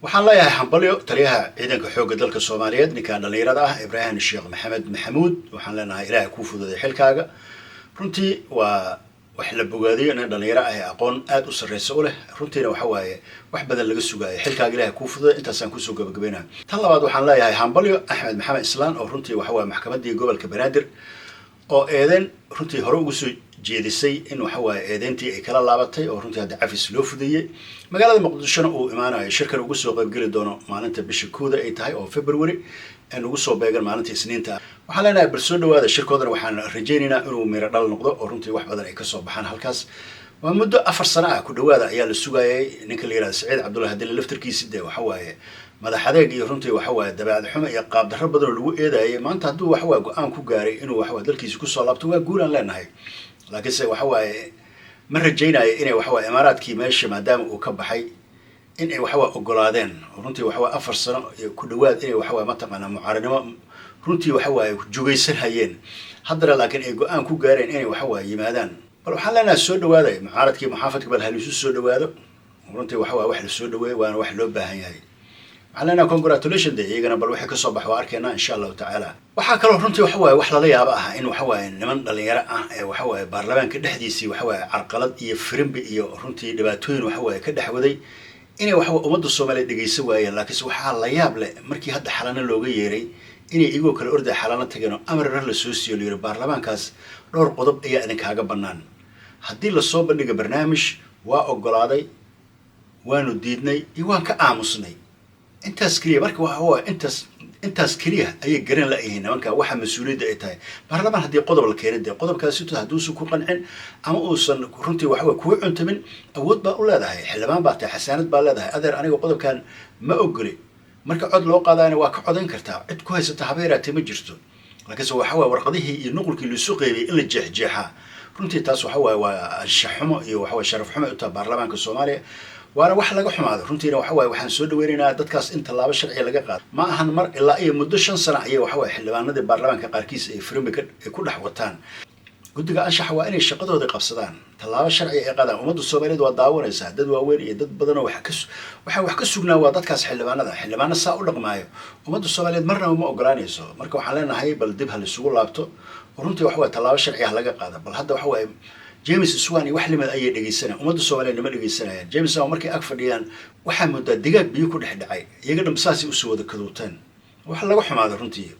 Waxaan leeyahay hambalyo taliyaha ciidanka xoogga dalka Soomaaliyeed, ninkan dhallinyarada ah, Ibraahim Sheekh Maxamed Maxamuud. Waxaan leenahay, Ilaahay kuu fududay xilkaaga. Runtii waa wax la bogaadiyo nin dhallinyaro ah ee aqoon aada u sarreysa u leh, runtiina waxa waaye wax badan laga sugaayo. Xilkaaga Ilahay kuu fududay. Intaasaan kusoo gabagabeynaya. Tan labaad, waxaan leeyahay hambalyo Axmed Maxamed Islaan, oo runtii waxa waaye maxkamaddii gobolka Banaadir oo eedeyn runtii hore ugu soo jeedisay in waxa waaye eedeyntii ay kala laabatay, oo runtii hadda cafis loo fudeeyey, magaalada Muqdishona uu imaanayo, shirkan ugu soo qaybgeli doono maalinta bisha 1da ay tahay oo February ee ugu soo beegan maalinta Isniinta. Waxaan leenahay, bal soo dhawaada. Shirkoodana waxaan rajaynaynaa inuu miro dhal noqdo oo runtii wax badan ay kasoo baxaan halkaas. Waa muddo 4 sano ah ku dhawaada ayaa la sugayay. Ninka la yihahdo Saciid Cabdullahi Deni laftarkiisi dee waxa waaye madax adeeg iyo runtii waxa waaye dabeecad xumo iyo qaabdarro badan oo lagu eedayay. Maanta hadduu waxa waaye go-aan ku gaaray inuu waxa waaye dalkiisa kusoo laabto, waa guulaan leenahay. Laakiinse waxa waaye ma rajaynayo inay waxa waaye Imaaraadkii meesha maadaama uu ka baxay in ay waxawaaye ogolaadeen. Runtii waxa waaye 4 sano iyo ku dhawaad inay waxa waaye mataqaanaa mucaaradnimo runtii waxa waaye jugaysan hayeen, haddana laakiin ay go-aan ku gaareen inay waxa waaye yimaadaan. Bal waxaan leenahay, soo dhawaaday mucaaradkii muxaafadka, bal halisu soo dhawaado. Runtii waxa waaye wax la soo dhaweeyey, waana wax loo baahan yahay. Waxaan leenahay congratulation de iyagana. Bal wixii kasoo bax waa arkaynaa, insha Allahu tacaala. Waxaa kaloo runtii waxa waaye wax lala yaabo ah in waxa waaye niman dhalinyaro ah ee waxa waaye baarlamaanka dhexdiisii waxa waaye carqalad iyo firimbi iyo runtii dhibaatooyin waxa waaye ka dhex waday inay waxa ummadda Soomaaliya dhegeysan waayeen. Laakiinse waxaa la yaab leh markii hadda Xalano looga yeeray inay iyagoo kale orday Xalano tageen oo amar rar la soo siiyo, la yiri baarlamaankaas dhowr qodob ayaa idinkaaga bannaan haddii lasoo bandhiga barnaamij: waa ogolaaday, waanu diidnay iyo waan ka aamusnay. Intaas keliya. Marka waxa waa intaas keliya ayay garan la-yihiin nimanka waxa mas-uuliyadda ay tahay. Baarlamaan haddii qodob la keenay, dee qodobkaasi hadduusan ku qancin ama uusan runtii waxaway kugu cuntamin, awood baa u leedahay, xildhibaan baa tahay, xasaanad baa leedahay. Adeer, aniga qodobkan ma ogoli. Marka cod loo qaadayna waa ka codayn kartaa, cid ku haysata habeeraatee ma jirto. Laakiinse waxa waye warqadihii iyo nuqulkii laisu qeybiyey in la jeexjeexaa, runtii taas waxa waaye waa anshax xumo iyo waxa waye sharaf xumo u tahay baarlamaanka Soomaaliya, waana wax laga xumaado. Runtiina waxa waaye waxaan soo dhaweynaynaa dadkaas in tallaabo sharciga laga qaado. Ma ahan mar ilaa iyo muddo 5 sano ayay waxa waye xildhibaanadii baarlamaanka qaarkiis ay firimbi ay ku dhex wataan. Guddiga anshaxa waa inay shaqadooda qabsadaan, tallaabo sharciga ay qaadaan. Ummadda Soomaaliyeed waa daawanaysaa, dad waaweyn iyo dad badanoo wax ka waxaa wax ka sugnaa waa dadkaas xildhibaanada. Xildhibaano saa u dhaqmaayo ummadda Soomaaliyeed marnaba ma ogolaanayso. Marka waxaan leenahay, bal dib ha laisugu laabto oo runtii waxa waye tallaabo sharciga ha laga qaada. Bal hadda waxa waaye James Swan iyo wax limid ayay dhegeysanayaan, ummadda Soomaaliyeed nama dhegeysanayaan. James Swan markay ag fadhiyaan waxaa moodaa digaag biyo ku dhex dhacay, iyaga dham saasay usoo wada kaduuteen. Wax laga xumaado runtii.